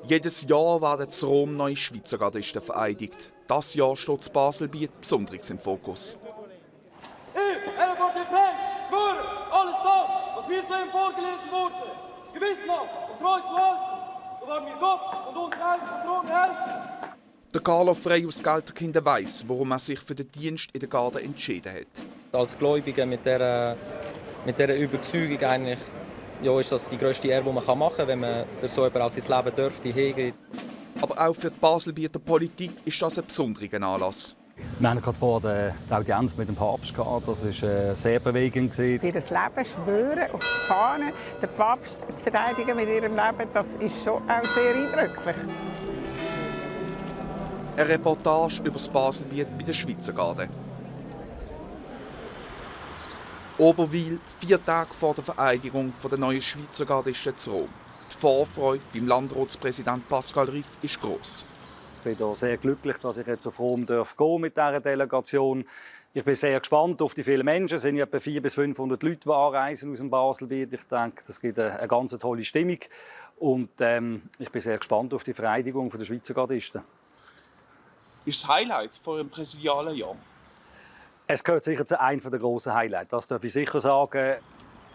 Jedes Jahr werden in Rom neue Schweizer Gardisten vereidigt. Das Jahr steht das Baselbiet besonders im Fokus. Ich, Ellenbogen Frank, schwöre, alles das, was mir soeben vorgelesen wurde, gewissenhaft und treu zu halten, so wahr mir Gott und unser heiliger Thron helfen. Der Carlo Frey aus Gelterkinden weiss, warum er sich für den Dienst in der Garde entschieden hat. Als Gläubiger mit dieser Überzeugung eigentlich, ja, ist das die grösste Ehre, die man machen kann, wenn man für so etwas sein Leben dürfte hingeht. Aber auch für die Baselbieter Politik ist das ein besonderer Anlass. Wir hatten gerade vor der Audienz mit dem Papst gehabt. Das war sehr bewegend. Für das Leben schwören, auf die Fahne, den Papst zu verteidigen mit ihrem Leben, das ist schon auch sehr eindrücklich. Eine Reportage über das Baselbiet bei der Schweizer Garde. Oberwil, 4 Tage vor der Vereidigung der neuen Schweizer Gardisten zu Rom. Die Vorfreude beim Landratspräsident Pascal Rif ist gross. Ich bin sehr glücklich, dass ich jetzt auf Rom gehen darf mit dieser Delegation. Ich bin sehr gespannt auf die vielen Menschen. Es sind etwa 400 bis 500 Leute, die anreisen aus dem Baselbiet. Ich denke, das gibt eine ganz tolle Stimmung. Und ich bin sehr gespannt auf die Vereidigung der Schweizer Gardisten. Ist das Highlight vor dem präsidialen Jahr? Es gehört sicher zu einem der grossen Highlights, das darf ich sicher sagen.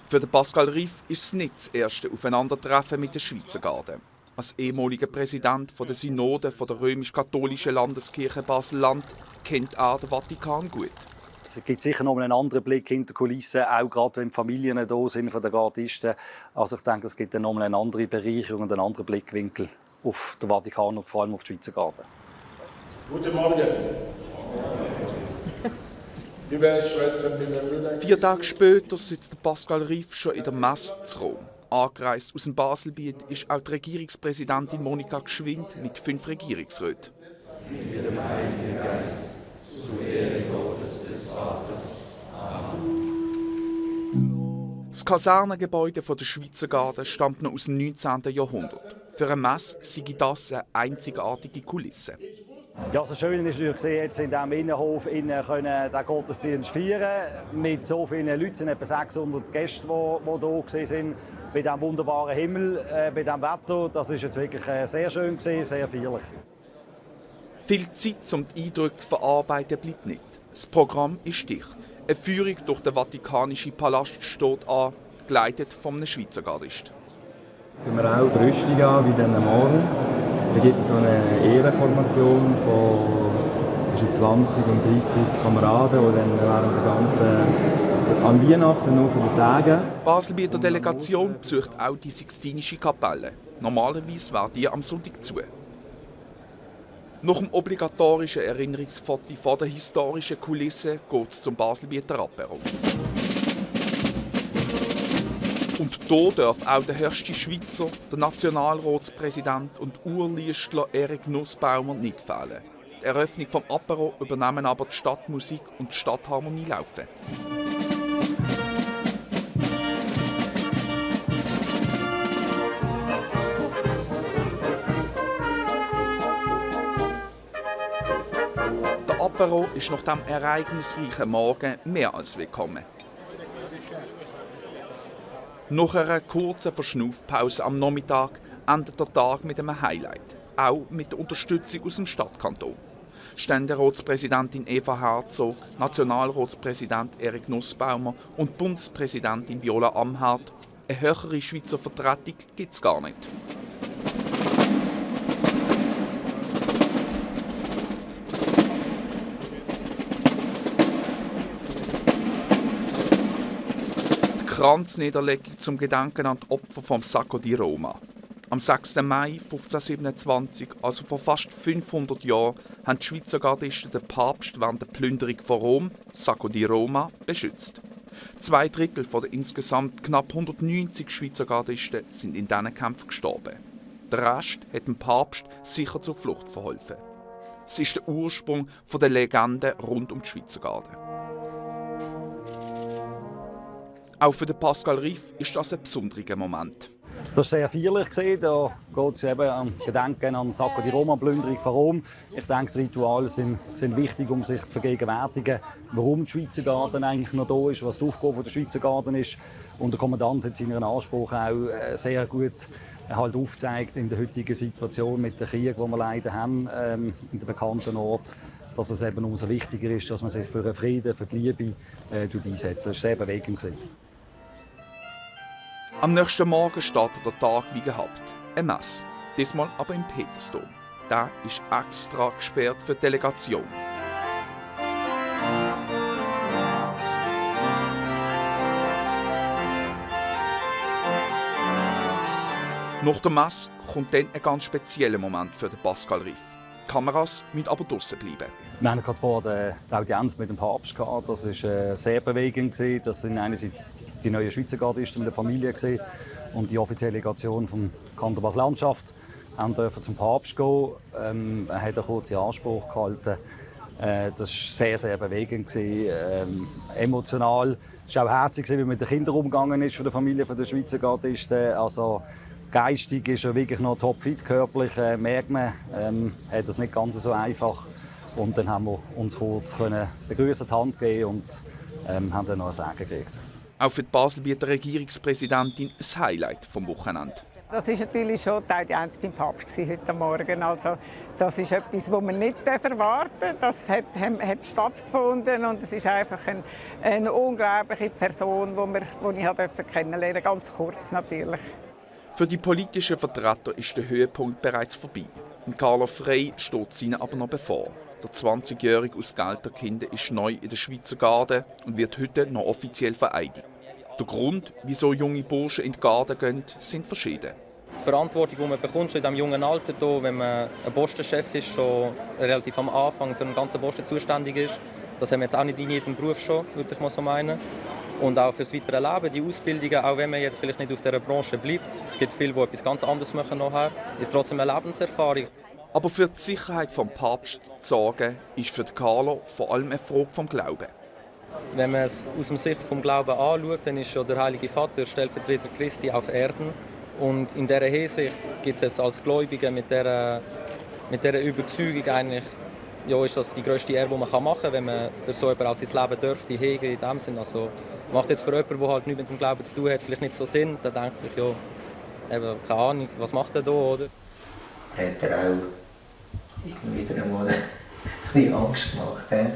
Für den Pascal Rif ist es nicht das erste Aufeinandertreffen mit der Schweizer Garde. Als ehemaliger Präsident der Synode der römisch-katholischen Landeskirche Basel-Land kennt er den Vatikan gut. Es gibt sicher noch einen anderen Blick hinter die Kulissen, auch gerade wenn die Familien da sind von den Gardisten. Also ich denke, es gibt dann noch eine andere Bereicherung und einen anderen Blickwinkel auf den Vatikan und vor allem auf die Schweizer Garde. Guten Morgen. Liebe Schwestern, liebe Brüder. 4 Tage später sitzt Pascal Rif schon in der Messe zu Rom. Angereist aus dem Baselbiet ist auch die Regierungspräsidentin Monika Gschwind mit 5 Regierungsräten. Das Kasernengebäude der Schweizer Garde stammt noch aus dem 19. Jahrhundert. Für eine Messe sei das eine einzigartige Kulisse. Ja, das Schöne ist natürlich, jetzt in diesem Innenhof den Gottesdienst feiern mit so vielen Leuten. Es sind etwa 600 Gäste, die hier waren. Bei diesem wunderbaren Himmel, bei diesem Wetter. Das war jetzt wirklich sehr schön, sehr feierlich. Viel Zeit, um die Eindrücke zu verarbeiten, bleibt nicht. Das Programm ist dicht. Eine Führung durch den Vatikanischen Palast steht an, geleitet von einem Schweizer Gardist. Schauen wir auch die Rüstung an, wie dann morgen. Da gibt es so eine Ehrenformation von zwischen 20 und 30 Kameraden, die dann während der ganzen an Weihnachten nur für die Sagen. Die Baselbieter Delegation besucht auch die Sixtinische Kapelle. Normalerweise wäre die am Sonntag zu. Nach dem obligatorischen Erinnerungsfoto vor der historischen Kulisse geht es zum Baselbieter Apero. Und hier darf auch der höchste Schweizer, der Nationalratspräsident und Urliestler Erik Nussbaumer nicht fehlen. Die Eröffnung des Apero übernehmen aber die Stadtmusik und die Stadtharmonie laufen. Der Apero ist nach diesem ereignisreichen Morgen mehr als willkommen. Nach einer kurzen Verschnaufpause am Nachmittag endet der Tag mit einem Highlight, auch mit der Unterstützung aus dem Stadtkanton. Ständeratspräsidentin Eva Herzog, Nationalratspräsident Erik Nussbaumer und Bundespräsidentin Viola Amherd. Eine höhere Schweizer Vertretung gibt es gar nicht. Kranzniederlegung zum Gedenken an die Opfer vom Sacco di Roma. Am 6. Mai 1527, also vor fast 500 Jahren, haben die Schweizer Gardisten den Papst während der Plünderung von Rom, Sacco di Roma, beschützt. 2 Drittel von den insgesamt knapp 190 Schweizer Gardisten sind in diesen Kämpfen gestorben. Der Rest hat dem Papst sicher zur Flucht verholfen. Das ist der Ursprung der Legende rund um die Schweizer Garde. Auch für den Pascal Rif ist das ein besonderer Moment. Das war sehr feierlich. Da geht es eben am Gedenken an Sacco di Roma, Plünderung von Rom. Ich denke, die Rituale sind wichtig, um sich zu vergegenwärtigen, warum die Schweizer Garde eigentlich noch da ist, was die Aufgabe der Schweizer Garde ist. Und der Kommandant hat seinen Anspruch auch sehr gut halt aufzeigt in der heutigen Situation mit dem Krieg, den wir leider haben, in den bekannten Ort, dass es eben umso wichtiger ist, dass man sich für den Frieden, für die Liebe einsetzt. Das war sehr bewegend. Am nächsten Morgen startet der Tag wie gehabt. Eine Messe, diesmal aber im Petersdom. Der ist extra gesperrt für die Delegation. Nach der Messe kommt dann ein ganz spezieller Moment für den Pascal Rif. Die Kameras müssen aber draussen bleiben. Wir hatten gerade vor der Audienz mit dem Papst gehabt. Das war sehr bewegend. Das sind einerseits die neuen Schweizer Gardisten mit der Familie und die offizielle Delegation vom Kanton Basel-Landschaft durften zum Papst gehen. Er hat einen kurzen Anspruch gehalten. Das war sehr, sehr bewegend, emotional. Es war auch herzig, wie man mit den Kindern umgegangen ist von der Familie der Schweizer Gardisten. Also, geistig ist er wirklich noch topfit, körperlich merkt man, hat es nicht ganz so einfach. Und dann haben wir uns kurz begrüßen, die Hand geben und haben dann noch ein Sagen gekriegt. Auch für die Baselbieter Regierungspräsidentin ein Highlight vom Wochenende. Das war natürlich schon die Audienz beim Papst heute Morgen. Also, das ist etwas, was man nicht erwarten darf. Das hat stattgefunden und es ist einfach eine unglaubliche Person, die ich kennenlernen durfte. Ganz kurz natürlich. Für die politischen Vertreter ist der Höhepunkt bereits vorbei. Carlo Frey steht es ihnen aber noch bevor. Der 20-Jährige aus Gelterkinden ist neu in der Schweizer Garde und wird heute noch offiziell vereidigt. Der Grund, wieso junge Burschen in die Garde gehen, sind verschieden. Die Verantwortung, die man bekommt, schon in diesem jungen Alter, hier, wenn man ein Postenchef ist, schon relativ am Anfang für den ganzen Posten zuständig ist, das haben wir jetzt auch nicht in jedem Beruf schon, würde ich mal so meinen. Und auch für das weitere Leben, die Ausbildungen, auch wenn man jetzt vielleicht nicht auf dieser Branche bleibt, es gibt viele, die etwas ganz anderes machen nachher, ist trotzdem eine Lebenserfahrung. Aber für die Sicherheit des Papstes zu sorgen, ist für Carlo vor allem eine Frage vom Glauben. Wenn man es aus der Sicht des Glaubens anschaut, dann ist ja der Heilige Vater Stellvertreter Christi auf Erden. Und in dieser Hinsicht gibt es jetzt als Gläubige mit dieser Überzeugung eigentlich, ja, ist das die grösste Ehre, die man machen kann, wenn man für so jemanden auch sein Leben dürfte, hegen in dem Sinn. Also macht jetzt für jemanden, der halt nichts mit dem Glauben zu tun hat, vielleicht nicht so Sinn. Dann denkt sich, ja, eben, keine Ahnung, was macht er da, oder? Hat er auch wieder einmal ein bisschen Angst gemacht,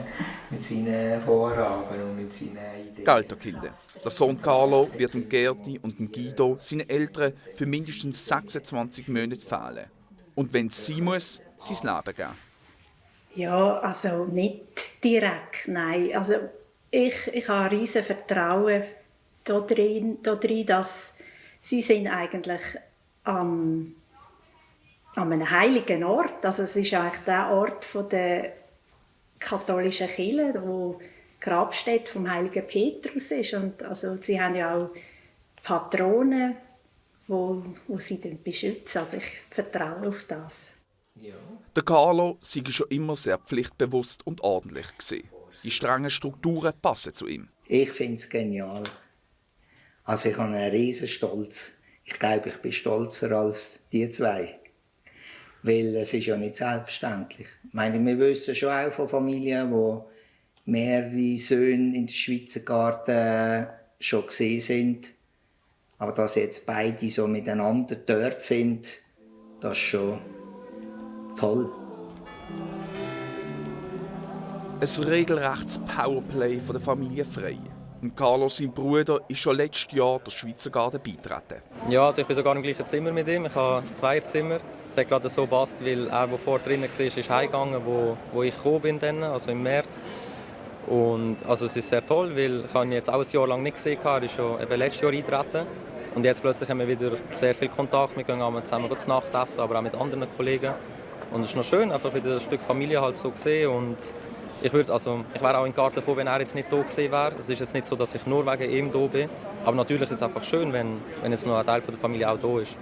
mit seinen Vorhaben und mit seinen Ideen. Gelterkinder. Der Sohn Carlo wird dem Gerti und dem Guido, seinen Eltern, für mindestens 26 Monate fehlen. Und wenn es sein muss, sein Leben geben. Ja, also nicht direkt, nein. Also ich habe ein riesiges Vertrauen darin, dass sie sind eigentlich an einem heiligen Ort. Also es ist eigentlich der Ort der katholischen Kirche, wo die Grabstätte vom heiligen Petrus ist. Und also sie haben ja auch Patronen, wo sie beschützen. Also ich vertraue auf das. Ja. Der Carlo sei schon immer sehr pflichtbewusst und ordentlich gewesen. Die strengen Strukturen passen zu ihm. Ich finde es genial. Also ich habe einen riesen Stolz. Ich glaube, ich bin stolzer als die zwei. Weil es ist ja nicht selbstverständlich. Ich meine, wir wissen schon auch von Familien, wo mehrere Söhne in der Schweizer Garde schon gesehen sind. Aber dass jetzt beide so miteinander dort sind, das ist schon toll. Ein regelrechtes Powerplay von der Familie Frey. Und Carlo, sein Bruder, ist schon letztes Jahr der Schweizer Garde beigetreten. Ja, also ich bin sogar im gleichen Zimmer mit ihm. Ich habe ein Zweierzimmer. Es hat gerade so gepasst, weil er, der vorher drinnen war, ist heimgegangen, wo ich gekommen bin, also im März. Und also es ist sehr toll, weil ich ihn jetzt auch ein Jahr lang nicht gesehen habe. Er ist schon letztes Jahr eingetreten. Und jetzt plötzlich haben wir wieder sehr viel Kontakt. Wir gehen zusammen zu Nacht essen, aber auch mit anderen Kollegen. Und es ist noch schön, einfach wieder ein Stück Familie halt so gesehen. Und ich wäre auch in den Garten gekommen, wenn er jetzt nicht da gewesen wäre. Es ist jetzt nicht so, dass ich nur wegen ihm da bin. Aber natürlich ist es einfach schön, wenn jetzt noch ein Teil der Familie auch da ist.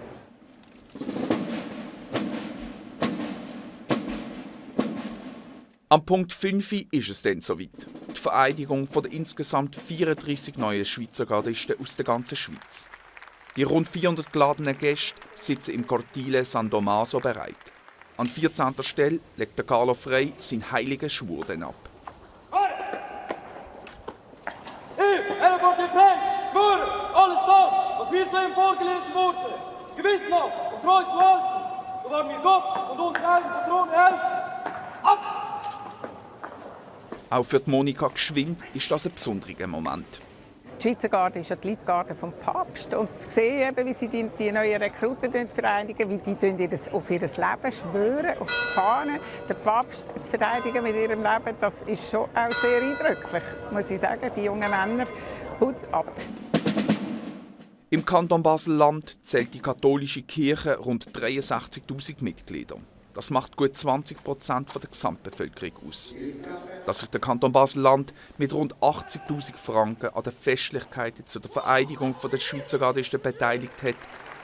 Am Punkt 5 ist es dann soweit. Die Vereidigung der insgesamt 34 neuen Schweizer Gardisten aus der ganzen Schweiz. Die rund 400 geladenen Gäste sitzen im Cortile San Tommaso bereit. An 14. Stelle legt der Carlo Frey seinen heiligen Schwur dann ab. Ich, Ellenbord Frank, schwöre, alles das, was mir soeben vorgelesen wurde, gewissenhaft und treu zu halten, so wahr mir Gott und unsere heiligen Patronen helfen. Auch für die Monika Gschwind ist das ein besonderer Moment. Die Schweizer Garde ist ja die Leibgarde vom Papst. Und zu sehen, eben, wie sie die neuen Rekruten vereinigen, wie die auf ihr Leben schwören, auf die Fahne, den Papst zu verteidigen mit ihrem Leben, das ist schon auch sehr eindrücklich, muss ich sagen. Die jungen Männer, Hut ab. Im Kanton Basel-Land zählt die katholische Kirche rund 63'000 Mitglieder. Das macht gut 20% der Gesamtbevölkerung aus. Dass sich der Kanton Basel-Land mit rund 80'000 Franken an den Festlichkeiten zur Vereidigung der Schweizer Gardisten beteiligt hat,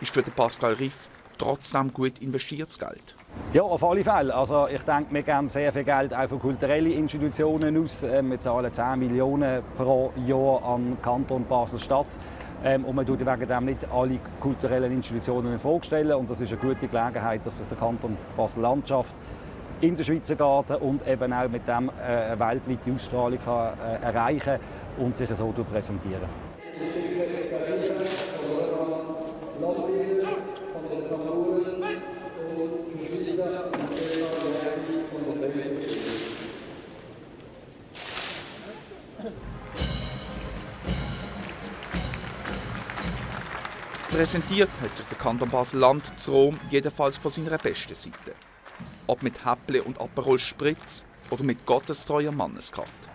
ist für den Pascal Riff trotzdem gut investiertes Geld. Ja, auf alle Fälle. Also ich denke, wir geben sehr viel Geld auch für kulturelle Institutionen aus. Wir zahlen 10 Millionen pro Jahr an den Kanton Basel-Stadt. Und man tut wegen dem nicht alle kulturellen Institutionen in Frage stellen. Und das ist eine gute Gelegenheit, dass sich der Kanton Basel-Land schafft, in der Schweizer Garde und eben auch mit dem eine weltweite Ausstrahlung kann, erreichen und sich so präsentieren. Präsentiert hat sich der Kanton Basel-Land zu Rom jedenfalls von seiner besten Seite. Ob mit Häpple und Aperol Spritz oder mit gottestreuer Manneskraft.